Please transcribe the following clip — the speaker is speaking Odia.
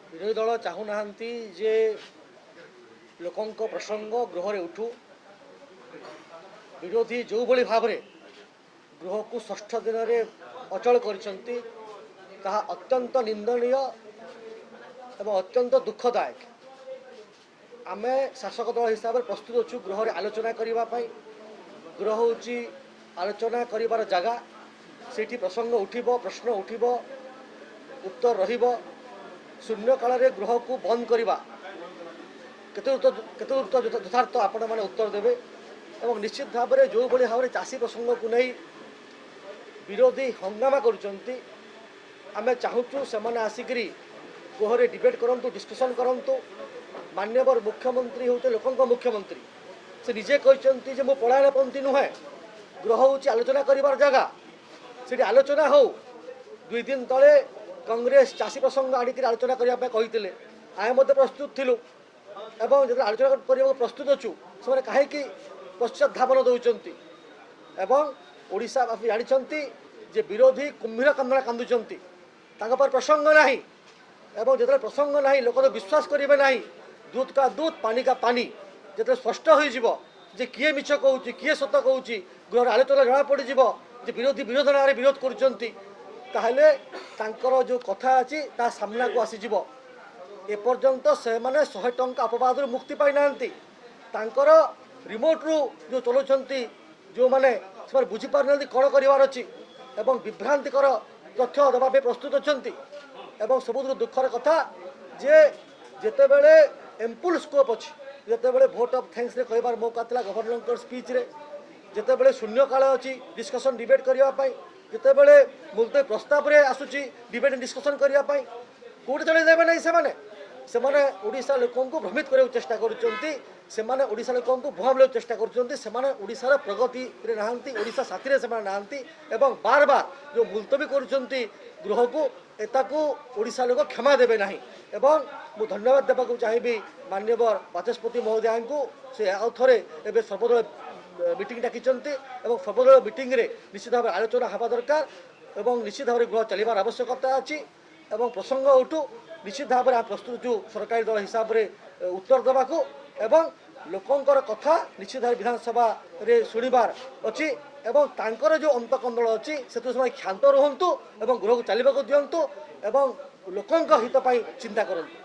ବିରୋଧୀ ଦଳ ଚାହୁଁନାହାନ୍ତି ଯେ ଲୋକଙ୍କ ପ୍ରସଙ୍ଗ ଗୃହରେ ଉଠୁ। ବିରୋଧୀ ଯେଉଁଭଳି ଭାବରେ ଗୃହକୁ ଷଷ୍ଠ ଦିନରେ ଅଚଳ କରିଛନ୍ତି, ତାହା ଅତ୍ୟନ୍ତ ନିନ୍ଦନୀୟ ଏବଂ ଅତ୍ୟନ୍ତ ଦୁଃଖଦାୟକ। ଆମେ ଶାସକ ଦଳ ହିସାବରେ ପ୍ରସ୍ତୁତ ଅଛୁ ଗୃହରେ ଆଲୋଚନା କରିବା ପାଇଁ। ଗୃହ ହେଉଛି ଆଲୋଚନା କରିବାର ଜାଗା। ସେଇଠି ପ୍ରସଙ୍ଗ ଉଠିବ, ପ୍ରଶ୍ନ ଉଠିବ, ଉତ୍ତର ରହିବ। ଶୂନ୍ୟ କାଳରେ ଗୃହକୁ ବନ୍ଦ କରିବା କେତେ ଦୂର ଯଥାର୍ଥ, ଆପଣମାନେ ଉତ୍ତର ଦେବେ। ଏବଂ ନିଶ୍ଚିତ ଭାବରେ ଯେଉଁଭଳି ଭାବରେ ଚାଷୀ ପ୍ରସଙ୍ଗକୁ ନେଇ ବିରୋଧୀ ହଙ୍ଗାମା କରୁଛନ୍ତି, ଆମେ ଚାହୁଁଛୁ ସେମାନେ ଆସିକରି ଗୃହରେ ଡିବେଟ୍ କରନ୍ତୁ, ଡିସ୍କସନ୍ କରନ୍ତୁ। ମାନ୍ୟବର ମୁଖ୍ୟମନ୍ତ୍ରୀ ହେଉଛନ୍ତି ଲୋକଙ୍କ ମୁଖ୍ୟମନ୍ତ୍ରୀ। ସେ ନିଜେ କହିଛନ୍ତି ଯେ ମୁଁ ପଳାୟନପନ୍ଥୀ ନୁହେଁ। ଗୃହ ହେଉଛି ଆଲୋଚନା କରିବାର ଜାଗା, ସେଠି ଆଲୋଚନା ହଉ। 2 ଦିନ ତଳେ କଂଗ୍ରେସ ଚାଷୀ ପ୍ରସଙ୍ଗ ଆଣିକରି ଆଲୋଚନା କରିବା ପାଇଁ କହିଥିଲେ। ଆମେ ମଧ୍ୟ ପ୍ରସ୍ତୁତ ଥିଲୁ ଏବଂ ଯେତେବେଳେ ଆଲୋଚନା କରିବାକୁ ପ୍ରସ୍ତୁତ ଅଛୁ, ସେମାନେ କାହିଁକି ପଶ୍ଚାତ ଧାବନ ଦେଉଛନ୍ତି? ଏବଂ ଓଡ଼ିଶାବାସୀ ଜାଣିଛନ୍ତି ଯେ ବିରୋଧୀ କୁମ୍ଭୀର କାନ୍ଦଣା କାନ୍ଦୁଛନ୍ତି, ତାଙ୍କ ପାଖରେ ପ୍ରସଙ୍ଗ ନାହିଁ। ଏବଂ ଯେତେବେଳେ ପ୍ରସଙ୍ଗ ନାହିଁ, ଲୋକ ତ ବିଶ୍ୱାସ କରିବେ ନାହିଁ। दूध का दूध, पानी का पानी। ଯେତେବେଳେ ସ୍ପଷ୍ଟ ହୋଇଯିବ ଯେ କିଏ ମିଛ କହୁଛି, କିଏ ସତ କହୁଛି, ଗୃହର ଆଲୋଚନା ଜଣାପଡ଼ିଯିବ ଯେ ବିରୋଧୀ ବିରୋଧ ନାଁରେ ବିରୋଧ କରୁଛନ୍ତି, ତାହେଲେ ତାଙ୍କର ଯେଉଁ କଥା ଅଛି ତା ସାମ୍ନାକୁ ଆସିଯିବ। ଏପର୍ଯ୍ୟନ୍ତ ସେମାନେ 100 ଟଙ୍କା ଅପବାଦରୁ ମୁକ୍ତି ପାଇନାହାନ୍ତି। ତାଙ୍କର ରିମୋଟରୁ ଯେଉଁ ଚଲାଉଛନ୍ତି ଯେଉଁମାନେ, ସେମାନେ ବୁଝିପାରୁନାହାନ୍ତି କ'ଣ କରିବାର ଅଛି ଏବଂ ବିଭ୍ରାନ୍ତିକର ତଥ୍ୟ ଦେବା ପାଇଁ ପ୍ରସ୍ତୁତ ଅଛନ୍ତି। ଏବଂ ସବୁଥିରୁ ଦୁଃଖର କଥା ଯେ ଯେତେବେଳେ ଏମ୍ପୁଲ୍ ସ୍କୋପ୍ ଅଛି, ଯେତେବେଳେ ଭୋଟ୍ ଅଫ୍ ଥ୍ୟାଙ୍କସରେ କହିବାର ମୌକା ଥିଲା ଗଭର୍ଣ୍ଣରଙ୍କ ସ୍ପିଚ୍ରେ, ଯେତେବେଳେ ଶୂନ୍ୟକାଳ ଅଛି ଡିସ୍କସନ୍ ଡିବେଟ୍ କରିବା ପାଇଁ, ଯେତେବେଳେ ମୁଲତବୀ ପ୍ରସ୍ତାବରେ ଆସୁଛି ଡିବେଟ୍ ଡିସ୍କସନ୍ କରିବା ପାଇଁ, କେଉଁଠି ଚଳେଇ ଦେବେ ନାହିଁ ସେମାନେ। ସେମାନେ ଓଡ଼ିଶା ଲୋକଙ୍କୁ ଭ୍ରମିତ କରିବାକୁ ଚେଷ୍ଟା କରୁଛନ୍ତି। ସେମାନେ ଓଡ଼ିଶା ଲୋକଙ୍କୁ ଭୁଆଁ ବୁଲାଇବାକୁ ଚେଷ୍ଟା କରୁଛନ୍ତି। ସେମାନେ ଓଡ଼ିଶାର ପ୍ରଗତିରେ ନାହାନ୍ତି, ଓଡ଼ିଶା ସାଥିରେ ସେମାନେ ନାହାନ୍ତି ଏବଂ ବାର ବାର ଯେଉଁ ମୁଲତବୀ କରୁଛନ୍ତି ଗୃହକୁ, ତାକୁ ଓଡ଼ିଶା ଲୋକ କ୍ଷମା ଦେବେ ନାହିଁ। ଏବଂ ମୁଁ ଧନ୍ୟବାଦ ଦେବାକୁ ଚାହିଁବି ମାନ୍ୟବର ବାଚସ୍ପତି ମହୋଦୟାଙ୍କୁ। ସେ ଆଉ ଥରେ ଏବେ ସର୍ବଦଳ ମିଟିଂ ଡାକିଛନ୍ତି ଏବଂ ସର୍ବଦଳ ମିଟିଂରେ ନିଶ୍ଚିତ ଭାବରେ ଆଲୋଚନା ହେବା ଦରକାର ଏବଂ ନିଶ୍ଚିତ ଭାବରେ ଗୃହ ଚାଲିବାର ଆବଶ୍ୟକତା ଅଛି ଏବଂ ପ୍ରସଙ୍ଗ ଉଠୁ। ନିଶ୍ଚିତ ଭାବରେ ଆମେ ପ୍ରସ୍ତୁତ ଅଛୁ ସରକାରୀ ଦଳ ହିସାବରେ ଉତ୍ତର ଦେବାକୁ ଏବଂ ଲୋକଙ୍କର କଥା ନିଶ୍ଚିତ ଭାବରେ ବିଧାନସଭାରେ ଶୁଣିବାର ଅଛି। ଏବଂ ତାଙ୍କର ଯେଉଁ ଅନ୍ତକନ୍ଦଳ ଅଛି, ସେଥିରୁ ସେମାନେ କ୍ଷାନ୍ତ ରୁହନ୍ତୁ ଏବଂ ଗୃହକୁ ଚାଲିବାକୁ ଦିଅନ୍ତୁ ଏବଂ ଲୋକଙ୍କ ହିତ ପାଇଁ ଚିନ୍ତା କରନ୍ତୁ।